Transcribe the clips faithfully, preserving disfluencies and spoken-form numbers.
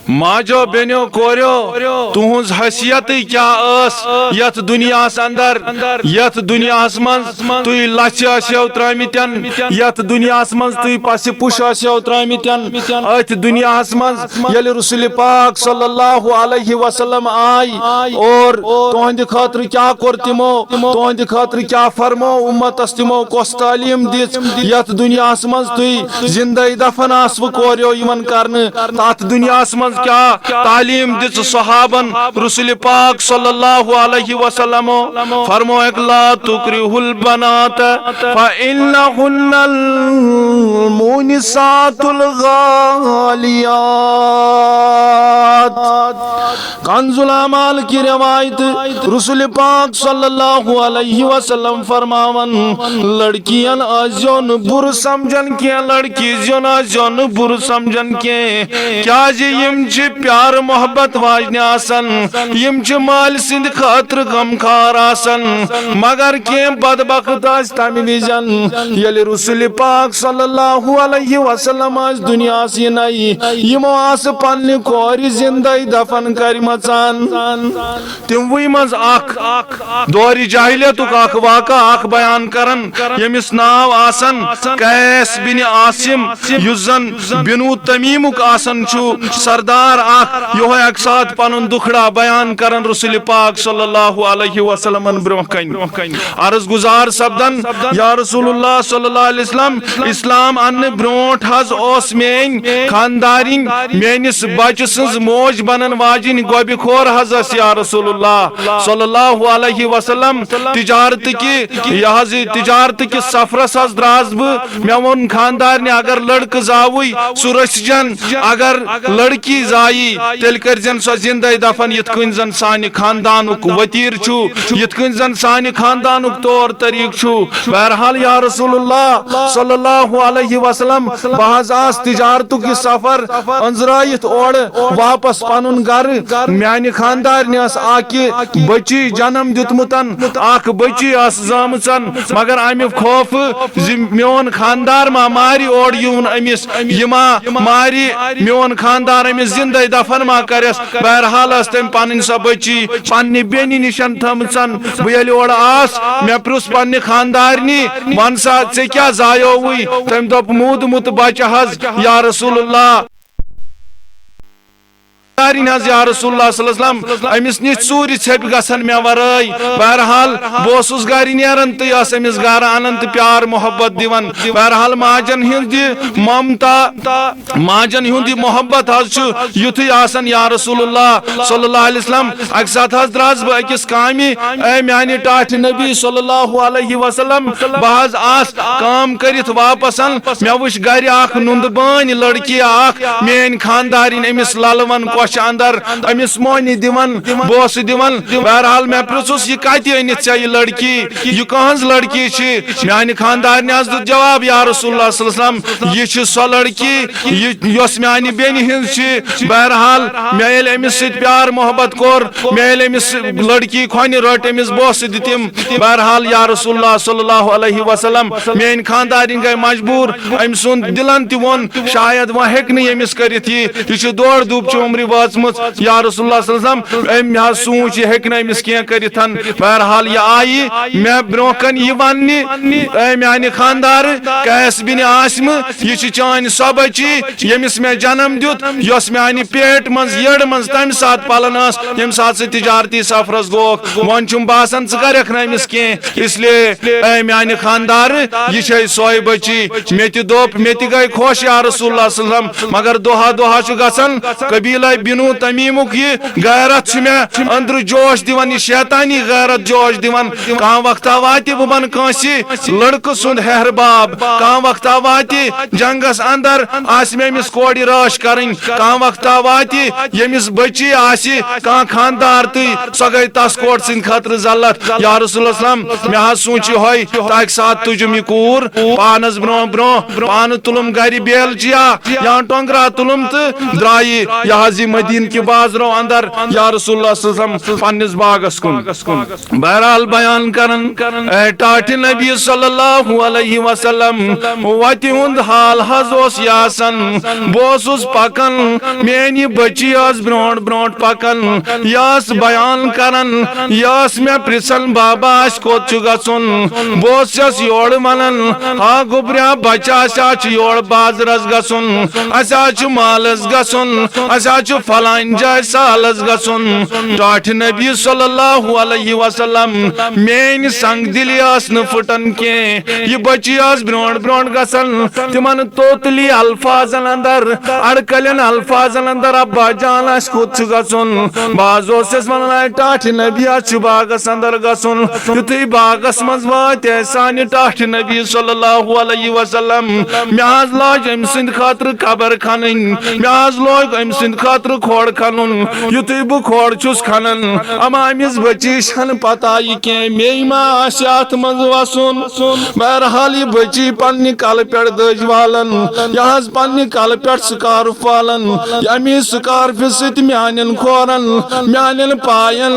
ماجو، بیٚنیو، کوریو، تُہنٛز حیثیتٕے کیٛاہ ٲس یتھ دُنیاہس اندر، یتھ دُنیاہس منٛز تُہۍ لژھِ ٲسِو ترٲمٕتٮ۪ن، یتھ دُنیاہس منٛز تُہۍ پسِ پُش ٲسِو ترٲمٕتٮ۪ن، أتھۍ دُنیاہس منٛز ییٚلہِ رسول پاک صلی اللہ علیہ وسلم آے اور تُہنٛدِ خٲطرٕ کیٛاہ کوٚر تِمو، تُہنٛدِ خٲطرٕ کیٛاہ فرمو، امتس تِمو کۄس تعلیٖم دِژ، یتھ دُنیاہس منٛز تُہۍ زندے دفن آسوٕ کوریو یِوان کرنہٕ، تتھ دُنیاہس منٛز کیٛاہ تعلیٖم دِژ صحابن رسول پاک صلی اللہ علیہ وسلمو؟ فرمووُکھ، لا تکرہوا البنات فإنهن المؤنسات الغاليات۔ کنز الاعمال کی روایت، رسول پاک صلی اللہ علیہ وسلم فرماوان، لڑکین ٲسۍزیو نہٕ بُرٕ سمجھان کینٛہہ، لڑکی زیُن ٲسۍزیو نہٕ بُرٕ سمجھان کینٛہہ، کیازِ یِم چھِ پیار محبت واجنہِ آسان، یِم چھِ مالۍ سٕنٛدِ خٲطرٕ غمخار آسان۔ مگر کینٛہہ بدبخت ٲسۍ تمہِ وِزٮ۪ن، ییٚلہِ رسول پاک صلی اللہ علیہ وسلم ٲسۍ دُنیاہس یِنَے، یِمو آسہٕ پننہِ کورِ زندے دفن کرِمژن۔ تِموٕے منٛز اکھ دورِ جاہلیتُک اکھ واقعہ اکھ بیان کران، ییٚمِس ناو آسان قیس بن عاصم، یُس زن بنو تمیمُک آسان چھُ، سردار اکھ، یِہوے اکہِ ساتہٕ پنُن دُکھڑا بیان کران رسول پاک صلی اللہ علیہ وسلمن برونٛہہ کنہِ۔ عرض گزار سپدان، یا رسول اللہ صلی اللہ علیہ وسلم، اسلام اننہٕ برونٛٹھ حظ اوس میٲنۍ خاندارِنۍ، میٲنِس بچہٕ سٕنٛز موج بنن واجِنۍ گۄبہِ خور حظ ٲس، یا رسول اللہ صلی اللہ علیہ وسلم۔ تجارت کہِ، یہِ حظ یہِ تجارت کِس سفرس حظ درٛاس بہٕ۔ مےٚ ووٚن خاندارنہِ، اگر لڑکہٕ زاوٕے سُہ رٔچھجن، اگر لڑکی زایہِ تیٚلہِ کٔرزن سۄ زندے دفن، یِتھ کٔنۍ زن سانہِ خاندانُک وتیر چھُ، یِتھ کٔنۍ زن سانہِ خاندانُک طور طریقہٕ چھُ۔ بہرحال یا رسول اللہ صلی اللہ علیہ وسلم، بہٕ حظ آس تجارتُک یہِ سفر أنٛزرٲیِتھ اورٕ واپس پنُن گرٕ۔ میانہِ خاندارنہِ ٲس اکہِ بچی جنم دیُتمُتن، اکھ بچی ٲس زامٕژن، مگر امہِ خوفہٕ زِ میون خاندار ما مارِ اورٕ یِوُن أمِس، یہِ ما مارِ میون خاندار أمِس زندے دفن ما کرٮ۪س۔ بہرحال ٲس تٔمۍ پنٕنۍ سۄ بچی پننہِ بیٚنہِ نِشن تھٲمٕژن۔ بہٕ ییٚلہِ اورٕ آس، مےٚ پرُژھ پننہِ خاندارنہِ، ون سا، ژےٚ کیٛاہ زایووُے؟ تٔمۍ دوٚپ، موٗدمُت بچہٕ حظ، یا رسول اللہ۔ خاندارِنۍ حظ، یا رسول اللہ صلی اللہ علیہ وسلم، أمِس نِش ژوٗرِ ژھیٚپہِ گژھن مےٚ ورٲے۔ بہرحال، بہٕ اوسُس گرِ نیران تہٕ یہِ ٲس أمِس گرٕ انان تہٕ پیار محبت دِوان۔ بہرحال، ماجن ہٕنٛز یہِ ممتا، ماجن ہُنٛد یہِ محبت حظ چھُ یُتھُے آسان، یا رسول اللہ صلی اللہ علیہ وسلم۔ اکہِ ساتہٕ حظ درٛاس بہٕ أکِس کامہِ، اے میانہِ ٹاٹھہِ نبی صلی اللہ علیہ وسلم، بہٕ حظ آس کٲم کٔرِتھ واپس، مےٚ وٕچھ گرِ اکھ نُندٕ بٲنۍ لڑکی اکھ، میٲنۍ خاندارِنۍ أمِس للوَن کۄچھِ اندر، أمِس مۄہنہِ دِوان، بوسہٕ دِوان۔ بہرحال مےٚ پرٛژھُس، یہِ کتہِ أنِتھ ژےٚ یہِ لڑکی؟ یہِ کٕہٕنٛز لڑکی چھِ؟ میانہِ خاندارنہِ حظ دیُت جواب، یا رسول اللہ صلی اللہ علیہ وسلم، یہِ چھِ سۄ لڑکی، یہِ، یۄس میانہِ بیٚنہِ ہٕنٛز چھِ۔ بہرحال، مےٚ ییٚلہِ أمِس سۭتۍ پیار محبت کوٚر، مےٚ ییٚلہِ أمِس لڑکی کھۄنہِ رٔٹ، أمِس بوسہٕ دِتِم۔ بہرحال، یا رسول اللہ صلی اللہ علیہ وسلم، میٲنۍ خاندارِنۍ گٔے مجبوٗر، أمۍ سُنٛد دِلن تہِ ووٚن، شاید وۄنۍ ہیٚکہِ نہٕ ییٚمِس کٔرِتھ یہِ، یہِ چھِ دورٕ دوٗبچہِ عمرِ وٲژمٕژ۔ یا رسول اللہ صلی اللہ علیہ وسلم، أمۍ حظ سوٗنٛچ، یہِ ہیٚکہِ نہٕ أمِس کینٛہہ کٔرِتھ۔ بہرحال، یہِ آیہِ مےٚ برونٛہہ کَنہِ یہِ وَننہِ، اے میانہِ خاندارٕ قیس بن عاصمہٕ، یہِ چھِ چٲنۍ سۄ بچی، ییٚمِس مےٚ جنم دیُت، یۄس میانہِ پیٹ منٛز، یٔڑ منٛز تَمہِ ساتہٕ پَلان ٲس، ییٚمہِ ساتہٕ ژٕ تجارتی سفرس گوکھ۔ وۄنۍ چھُم باسان، ژٕ کرکھ نہٕ أمِس کینٛہہ۔ اس لیے، اے میانہِ خاندارٕ، یہِ چھے سۄے بچی۔ مےٚ تہِ دوٚپ، مےٚ تہِ گٔے خۄش، یا رسول اللہ صلی اللہ علیہ وسلم، مگر دۄہا دۄہا چھُ گژھان قبیلہ بنو تمیمُک یہِ غیرت چھُ مےٚ أنٛدرٕ جوش دِوان، یہِ شیطانی غیرت جوش دِوان۔ کانٛہہ وقتہ واتہِ بہٕ بنہٕ کٲنٛسہِ لڑکہٕ سُنٛد ہیہر باب، کانٛہہ وقتہ واتہِ جنگس اندر آسہِ مےٚ أمِس کورِ رٲچھ کرٕنۍ، کانٛہہ وقتہ واتہِ ییٚمِس بچی آسہِ کانٛہہ خاندار تہٕ سۄ گٔے تس کورِ سٕنٛدِ خٲطرٕ ذلت۔ یا رسول اللہ صلی اللہ علیہ وسلم، مےٚ حظ سوٗنٛچ یِہوٚے، تہٕ اکہِ ساتہٕ تُجُم یہِ کوٗر پانس برونٛہہ برونٛہہ، پانہٕ تُلُم گرِ بیلچیا یا ٹۄنٛگرا تُلُم تہٕ درٛایہِ یہِ حظ یہِ مدینہ کہِ بازرو اندر، یا رسول اللہ صلی اللہ علیہ وسلم، پننِس باغس کُن۔ بہرحال بیان کران، اے ٹاٹھہِ نبی صلی اللہ علیہ وسلم، وتہِ ہُنٛد حال حظ اوس یہِ آسان۔ بہٕ اوسُس پکان، میٲنۍ بچی ٲس برونٛٹھ برونٛٹھ پکان، یہِ ٲس بیان کران، یہِ ٲس مےٚ پرژھان، بابا، اسہِ کوٚت چھُ گژھُن؟ بہٕ اوسُس یورٕ ونان، ہا گوٚبریا بچہ، اسہِ حظ چھُ یورٕ بازرس گژھُن، اسہِ حظ چھُ مالس گژھُن، اسہِ حظ چھُ فلٲنۍ جایہِ سالس گژھُن۔ ٹاٹھہِ نبی صلی اللہ علیہ وسلم، میٲنۍ سنگ دلی ٲس نہٕ پھٹان کینٛہہ۔ یہِ بچی ٲس برونٛٹھ برونٛٹھ گژھان، تِمن توتلی الفاظن اندر، اڑکلٮ۪ن الفاظن اندر، ابا جان، اسہِ کوٚت چھُ گژھُن؟ بہٕ حظ اوسُس ونان، اے ٹاٹھہِ نبی، اسہِ چھُ باغس اندر گژھُن۔ یُتھُے باغس منٛز وٲتۍ أسۍ سانہِ ٹاٹھہِ نبی صلی اللہ علیہ وسلم، مےٚ حظ لاج أمۍ سٕنٛدِ خٲطرٕ قبر کھنٕنۍ، مےٚ حظ لوگ أمۍ سٕنٛدِ خٲطرٕ کھۄڑ کھنُن۔ یُتھُے بہٕ کھۄڑ چھُس کھنان، اما أمِس بچی چھنہٕ پتہ یہِ کینٛہہ، مے ما آسہِ اتھ منٛز وسُن۔ بہرحال، یہِ بچی پننہِ کلہٕ پٮ۪ٹھ دٔج والان، یہِ حظ پننہِ کلہٕ پٮ۪ٹھ سکارف والان، ییٚمہِ سکارفہِ سۭتۍ میانٮ۪ن کھورن، میانٮ۪ن پاین،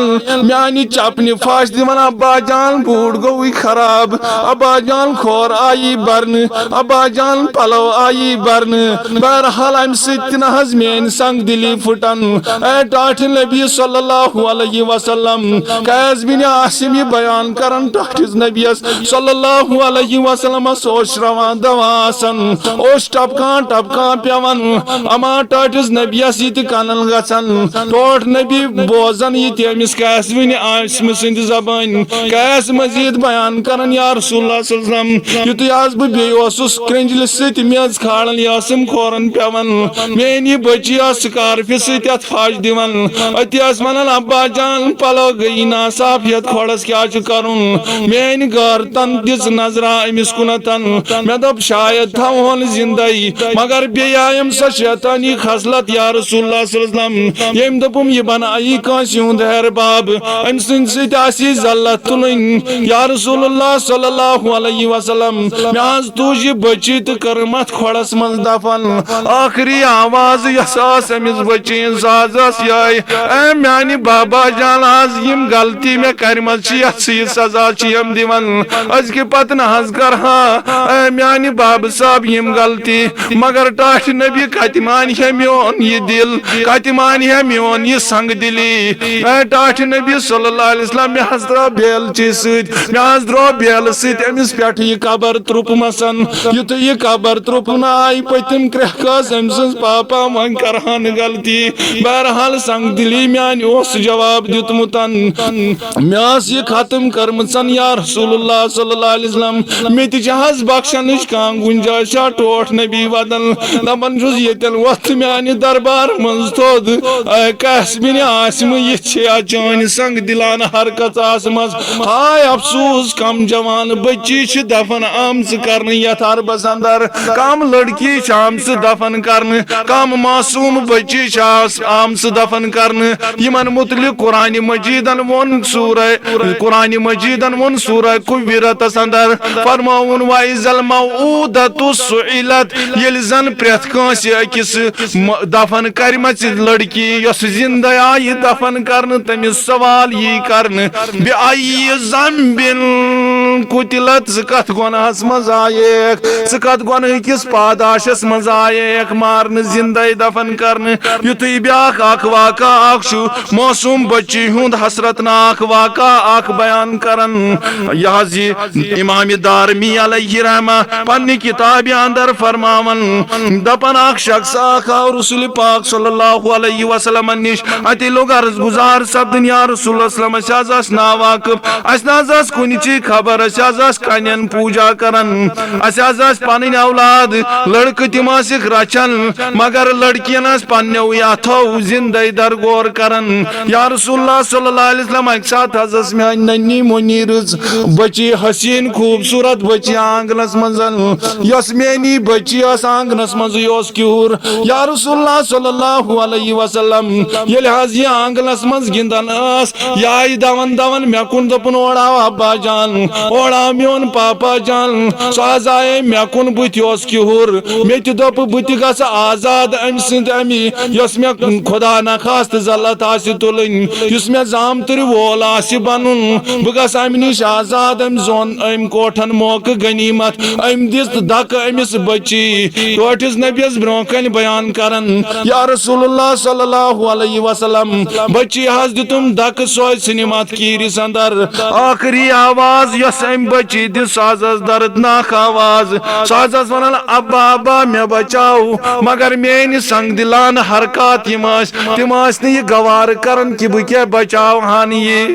میانہِ چپنہِ پھش دِوان، ابا جان، بوٗٹ گوٚوٕے خراب، ابا جان، کھور آیی برنہٕ، ابا جان، پلو آیی برنہٕ۔ بہرحال، امہِ سۭتۍ تہِ نہ حظ میٲنۍ سنگ دلی پھٹان۔ اے ٹاٹھہِ نبی صلی اللہ علیہ وسلم، قیس بن عاصم یہِ بیان کران، ٹاٹھِس نبیس صلی اللہ علیہ وسلمس اوس شرٛوان دوا آسان، اوس ٹپکان ٹپکان پیوان، اما ٹاٹھِس نبیس یہِ تہِ کنن گژھان۔ ٹوٹھ نبی بوزان یہِ تہِ أمِس قیس بن عاصم سٕنٛدِ زبٲنۍ۔ قیس مزید بیان کران، یا رسول اللہ صلی اللہ علیہ وسلم، یُتھُے حظ بہٕ بیٚیہِ اوسُس کرنجلہِ سۭتۍ میٚژ کھالان، یہِ ٲسٕم کھورن پیوان، میٲنۍ یہِ بچی ٲس سکارفہِ سۭتۍ اتھ پھش دِوان، أتی ٲس ونان، ابا جان، پلو گٔیی ناصاف، یتھ کھۄڑس کیٛاہ چھُ کرُن؟ میٲنۍ غٲر تن دِژ نظرا أمِس کُنتھ۔ مےٚ دوٚپ، شاید تھاوہون زندے، مگر بیٚیہِ آیم سۄ شیطانی خصلت، یا رسول اللہ صلی اللہ علیہ وسلم، ییٚمۍ دوٚپُم، یہِ بنایی کٲنٛسہِ ہُنٛد ہیرٕ باب، أمۍ سٕنٛدِ سۭتۍ آسی ذلت تُلٕنۍ۔ یا رسول اللہ صلی اللہ علیہ وسلم، مےٚ حظ تُج یہِ بچی تہٕ کٔرٕم اتھ کھۄڑس منٛز دفن۔ ٲخری آواز یۄس ٲس أمِس بچی ہٕنٛز، سۄ حظ ٲس یِہوٚے، اے میانہِ بابا جان، از یِم غلطی مےٚ کرِمژ چھِ، یتھ سۭتۍ سزا چھِ یِم دِوان، أزکہِ پتہٕ نہ حظ کرٕ ہا۔ اے میانہِ بابہٕ صٲب، یِم غلطی، مگر ٹاٹھہِ نبی، کتہِ مانہِ ہے میون یہِ دل، کتہِ مانہِ ہے میون یہِ سنگ دلی؟ اے ٹاٹھہِ نبی صلی اللہ علیہ وسلم، مےٚ حظ ترٲو بیلچہِ سۭتۍ، مےٚ حظ درٛاو بیلہٕ سۭتۍ أمِس پٮ۪ٹھ یہِ قبر ترٛوپمَسَن۔ یُتھُے یہِ قبر ترٛوپنہٕ آیہِ، پٔتِم کرٛٮ۪کھ ٲس أمۍ سٕنٛز، پاپا، وۄنۍ کرٕہا نہٕ غلطی۔ بہرحال، سنگ دلی میانہِ اوس جواب دیُتمُت۔ مےٚ ٲس یہِ ختم کٔرمٕژ، یا رسول اللہ صلی اللہ علیہ وسلم۔ مےٚ تہِ چھِ حظ بخشنٕچ کانٛہہ گُنجٲیشا؟ ٹوٹھ نبی ودان، دپان چھُس، ییٚتٮ۪ن وۄتھ میانہِ دربار منٛز تھوٚد۔ اے قیس بن عاصم، یہِ چھِ یا چٲنۍ سنگ دلانہٕ حرکت آسمٕژ۔ ہاے افسوس، کم جوان بچی چھِ دفن آمژٕ کرنہٕ یتھ عربس اندر، کم لڑکی چھِ آمژٕ دفن کرنہٕ، کم معصوم بچی چھِ آس-، آمژٕ دفن کرنہٕ۔ یِمن متعلق قرآن مجیدن ووٚن سورہ، قرآن مجیدن ووٚن سورہ کبیرتس اندر، فرماوُن، وَإِذَا الْمَوْءُودَةُ سُئِلَتْ، ییٚلہِ زن پرٛٮ۪تھ کٲنٛسہِ أکِس م-، دفن کرِمژِ لڑکی یۄس زندٕ آیہِ دفن کرنہٕ، تٔمِس سوال یی کرنہٕ، بِأَيِّ ذَنبٍ قُتِلَتْ، ژٕ کتھ گۄناہس منٛز آییکھ، ژٕ کتھ گۄنہٕ کِس پاداشس منٛز آییکھ مارنہٕ، زندے دفن کرنہٕ؟ یُتھُے بیٛاکھ اکھ واقعہ اکھ چھُ، معصوم بچی ہُنٛد حسرتناک واقعہ اکھ بیان کران۔ یہِ حظ یہِ امام دارمی علیہ رحمہ پننہِ کتابہِ اندر فرماوان، دپان، اکھ شخص اکھ آو رسول پاک صلی اللہ علیہ وسلم نِش، اتی لوٚگ عرض گزار سپدُن، یا رسول اللہ صلی اللہ علیہ وسلم، أسۍ حظ ٲسۍ ناواقف، اسہِ نہ حظ ٲس کُنہِ چی خبر، أسۍ حظ ٲسۍ کنٮ۪ن پوٗجا کران، اسہِ حظ ٲسۍ پنٕنۍ اولاد، لڑکہٕ تِم ٲسِکھ رچھان، مگر لڑکین ٲسۍ پننیو یتھو زندے درگور کران۔ یا رسول اللہ صلی اللہ علیہ وسلم، اکہِ ساتہٕ حظ ٲس میانہِ ننی مُنی رٕژ بچی، حسین خوبصورت بچی آنگنس منٛز، یۄس میٲنی بچی ٲس آنگنس منٛزٕے اوس کیوٗر۔ یا رسول اللہ صلی اللہ علیہ وسلم، ییٚلہِ حظ یہِ آنگنس منٛز گِنٛدان ٲس، یہِ آیہِ دون دون مےٚ کُن، دوٚپُن، اورٕ آو ابا جان، اور آو میون پاپا جان، سُہ حظ آیے مےٚ کُن، بہٕ تہِ اوس کِہُر۔ مےٚ تہِ دوٚپ بہٕ تہِ گژھٕ آزاد أمۍ سٕنٛدِ اَمی، یۄس مےٚ خۄدا نخواستہٕ ذلت آسہِ تُلٕنۍ، یُس مےٚ زامتٕرۍ وول آسہِ بَنُن۔ بہٕ گژھٕ اَمہِ نِش آزاد۔ أمۍ زون أمۍ کوٹھن موقعہٕ غنیٖمت، أمۍ دِژ دَکہٕ أمِس بٔچی۔ ٹوٹھِس نبیَس برونٛہہ کَنہِ بیان کران، یا رسول اللہ صلی اللہ علیہ وسلم، بٔچی حظ دِتُم دَکہٕ سوے ژھٕنِم اَتھ کیٖرِس اندر۔ ٲخری آواز یۄس أمۍ بٔچی دِژ، سۄ حظ ٲس دردناک آواز۔ سۄ حظ ٲس وَنان، "ابا، ابا، مےٚ بچاو۔" مگر میٲنۍ سنگ دلانہٕ حرکات یِم ٲسۍ، تِم ٲسۍ نہٕ یہِ گوارٕ کران کہِ بہٕ کیٛاہ بچاوہن یہِ۔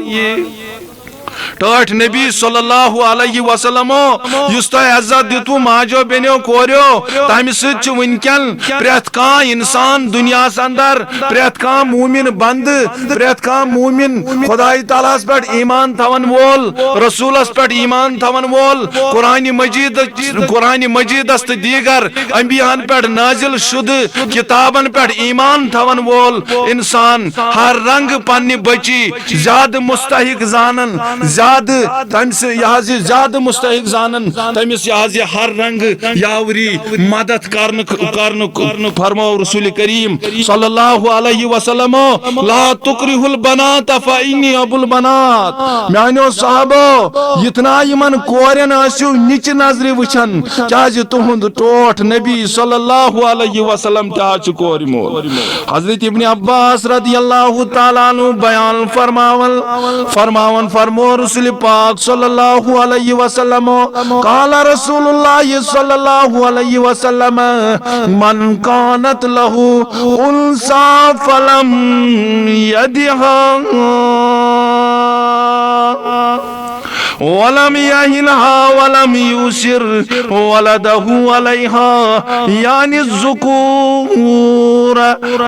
ٹٲٹھۍ نبی صلی اللہ علیہ وسلمو، یُس تۄہہِ عزت دِتوُ ماجو بیٚنیو کوریو، تَمہِ سۭتۍ چھُ وٕنکٮ۪ن پرٛٮ۪تھ کانٛہہ اِنسان دُنیاہَس اندر، پرٛٮ۪تھ کانٛہہ موٗمِن بندٕ، پرٛٮ۪تھ کانٛہہ موٗمِن خۄدایہِ تعالیٰ ہَس پٮ۪ٹھ ایٖمان تھاوَن وول، رسوٗلَس پٮ۪ٹھ ایٖمان تھاوَن وول، قرآنِ مجیٖد، قرآنِ مجیٖدَس تہٕ دیٖگر انبیاہَن پٮ۪ٹھ نازل شُدٕ کِتابَن پٮ۪ٹھ ایٖمان تھاوَن وول اِنسان ہر رنگہٕ پننہِ بچی زیادٕ مستحق زانن، زیادٕ تمہِ سۭتۍ یہِ حظ یہِ زیادٕ مستحق زانن، تٔمِس یہِ حظ یہِ ہر رنگہٕ یاوری مدد کرنہٕ، کرنہٕ فرمو رسول کریم صلی اللہ علیہ وسلم، "لا تکرہوا البنات فإنی ابو البنات"۔ میانیو صحابو، یتنا یمن کورٮ۪ن ٲسِو نچہِ نظرِ وٕچھان، کیازِ تُہُنٛد ٹوٹھ نبی صلی اللہ علیہ وسلم تہِ حظ چھُ کورِ مول۔ حضرت ابن عباس رضی اللہ تعالیٰ عنہ بیان فرماون، فرماون فرمو رسول پاک صلی اللہ علیہ وسلم، قال رسول اللہ صلی اللہ علیہ وسلم، من كانت له أنثى فلم يدعها ولم يهنها ولم يؤثر ولده عليها، يعني الذكور،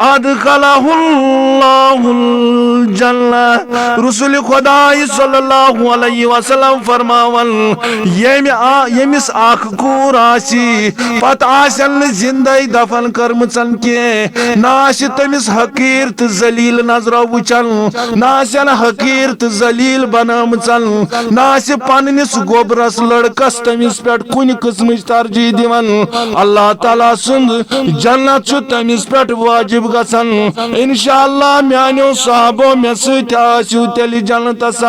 أدخله الله الجنة۔ رسول خدای صلی اللہ علیہ وسلم فرماون، ییٚمہِ آ-، ییٚمِس اکھ کوٗر آسہِ، پتہٕ آسن نہٕ زندے دفن کٔرمٕژن کینٛہہ، نہ آسہِ تٔمِس حقیٖر تہٕ ذلیل نظرو وٕچھان، نہ آسن حقیٖر تہٕ ذلیل بنٲمٕژن، نہ آسہِ پننِس گوبرس لڑکس تٔمِس پٮ۪ٹھ کُنہِ قٕسمٕچ ترجیح دِوان۔ اللہ تعالیٰ سُنٛد جنت چھُ تٔمِس پٮ۪ٹھ واجب گژھان۔ انشاءاللہ میانیو صحابو، مےٚ سۭتۍ آسِو تیٚلہِ جنتس۔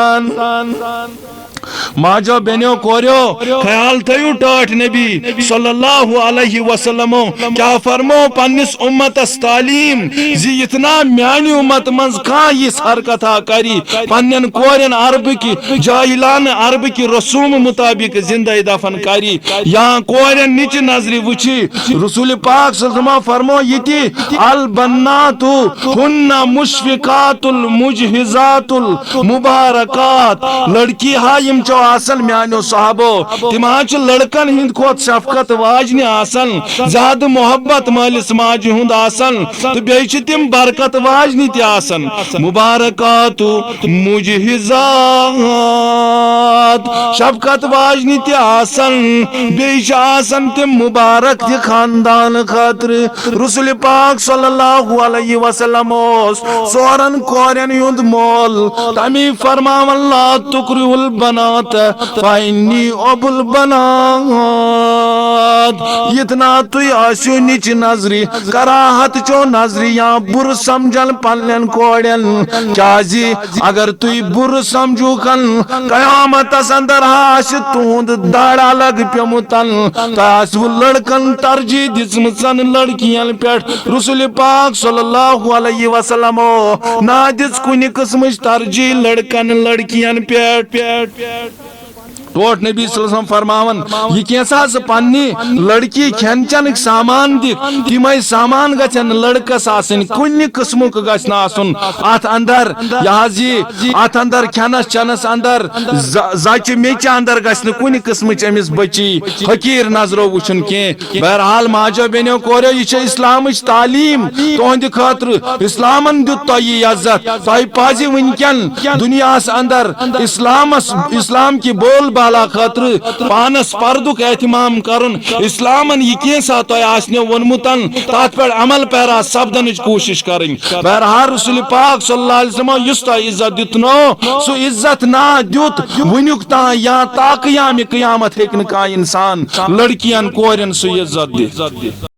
ماجو بیٚنیو کوریو، خیال تھٲیِو ٹٲٹھۍ نبی صلی اللہ علیہ وسلمو کیٛاہ فرمو پننِس اُمتس تعلیٖم زِ یِتھ نا میانہِ اُمت منٛز کانٛہہ یِژھ حرکتھا کرِ، پننٮ۪ن کورٮ۪ن عربہٕ کہِ جاہلانہٕ عربہٕ کہِ رسوٗم مُطابق زندے دفن کرِ یا کورٮ۪ن نِچہِ نظرِ وٕچھِ۔ رسول پاک صلی اللہ علیہ وسلم فرمو یہِ تہِ، البنات ہن مشفقات المجہزات المبارکات۔ لڑکی ہا یِم چھو آسان میانیو صحابو، تِم ہا چھِ لڑکن ہٕنٛدۍ کھۄتہٕ شفقت واجنہِ آسان، زیادٕ محبت مٲلِس ماجہِ ہُنٛد آسان، تہٕ بیٚیہِ چھِ تِم برکت واجنہِ تہِ آسان۔ مبارکات مجہزات، شفقت واجنہِ تہِ آسان، بیٚیہِ چھِ آسان تِم مبارک تہِ خاندان خٲطرٕ۔ رسول پاک صلی اللہ علیہ وسلم اوس ژورن کورٮ۪ن ہُنٛد مول، تمی فرماوان، لا تکرہوا البنات فإنی ابو البنات۔ یتنا تُہۍ آسِو نِچہِ نظرِ، کراہت چو نظرِ یا بُرٕ سمجھن پننٮ۪ن کورٮ۪ن، کیازِ اگر تُہۍ بُرٕ سمجھوکھن، قیامتس اندر ہا آسہِ تُہُنٛد دڑ الگ پیومُت، تۄہہِ آسِوٕ لڑکن ترجیح دِژمٕژن لڑکین پٮ۪ٹھ۔ رسول پاک صلی اللہ علیہ وسلمو نہ دِژ کُنہِ قٕسمٕچ ترجیح لڑکن لڑکین پٮ۪ٹھ۔ ٹوٹھ نبی صلی اللہ علیہ وسلم فرماوان، یہِ کینٛژھا سا پننہِ لڑکی کھٮ۪ن چٮ۪نٕکۍ سامان دِکھ، تِمے سامان گژھن نہٕ لڑکس آسٕنۍ، کُنہِ قٕسمُک گژھِ نہٕ آسُن اتھ اندر۔ یہِ حظ یہِ اتھ اندر کھٮ۪نس چٮ۪نس اندر، ز-، زچہِ میٚژِ اندر گژھِ نہٕ کُنہِ قٕسمٕچ أمِس بچی حقیٖر نظرو وٕچھُن کینٛہہ۔ بہرحال ماجو بیٚنیو کوریو، یہِ چھےٚ اسلامٕچ تعلیٖم تُہنٛدِ خٲطرٕ۔ اسلامن دیُت تۄہہِ یہِ عزت، تۄہہِ پزِ وٕنکٮ۪ن دُنیاہس اندر اسلامس، اسلام کہِ بول تعالیٰ خٲطرٕ پانس پردُک اہتمام کرُن، اسلامن یہِ کینٛژھا تۄہہِ آسنو ووٚنمُت، تتھ پٮ۪ٹھ عمل پیرا سپدنٕچ کوٗشش کرٕنۍ۔ بہرحال، رسول پاک صلی اللہ علیہ وسلم یُس تۄہہِ عزت دیُتنو، سُہ عزت نہ دیُت وٕنیُک تام، یا تا قیام قیامت ہیٚکہِ نہٕ کانٛہہ انسان لڑکین کورٮ۪ن سُہ عزت دِتھ۔